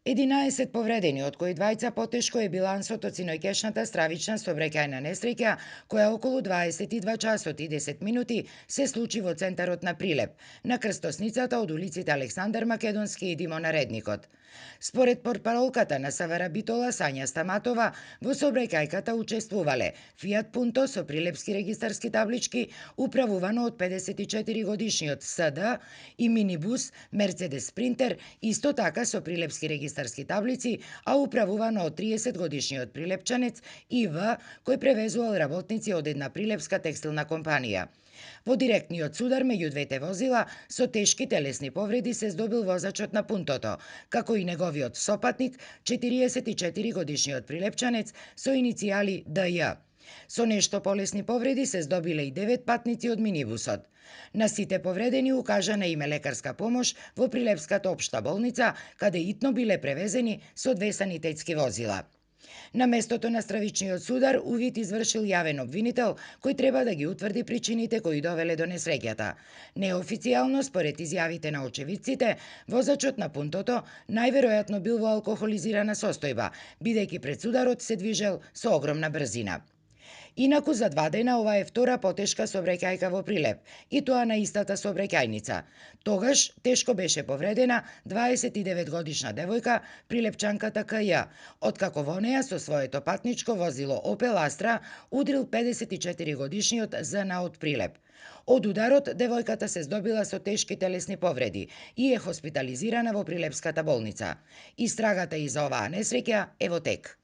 11 повредени, од кои двајца потешко е билансот од синоќешната стравична сообраќајна несреќа, која околу 22 часот и 10 минути се случи во центарот на Прилеп, на крстосницата од улиците Александар Македонски и Димо Наредникот. Според портпаролката на СВР Битола Сања Стаматова, во сообраќајката учествувале Фијат Пунто со прилепски регистарски таблички, управувано од 54 годишниот СД, и минибус Мерцедес Спринтер, исто така со прилепски регистарски таблици, а управувано од 30 годишниот прилепчанец ИВ, кој превезувал работници од една прилепска текстилна компанија. Во директниот судар меѓу двете возила со тешки телесни повреди се здобил возачот на Пунтото, како и неговиот сопатник, 44 годишниот прилепчанец со иницијали ДЈ. Со нешто полесни повреди се здобиле и 9 патници од минибусот. На сите повредени укажана им е лекарска помош во Прилепската општа болница, каде итно биле превезени со 2 санитетски возила. На местото на стравичниот судар увид извршил јавен обвинител, кој треба да ги утврди причините кои довеле до несреќата. Неофицијално, според изјавите на очевидците, возачот на Пунтото најверојатно бил во алкохолизирана состојба, бидејќи пред сударот се движел со огромна брзина. Инаку за 2 дена ова е втора потешка сообраќајка во Прилеп, и тоа на истата сообраќајница. Тогаш тешко беше повредена 29 годишна девојка, прилепчанката КЈ, откако во неа со своето патничко возило Опел Астра удрил 54 годишниот ЗН од Прилеп. Од ударот девојката се здобила со тешки телесни повреди и е хоспитализирана во Прилепската болница. Истрагата и за оваа несреќа е во тек.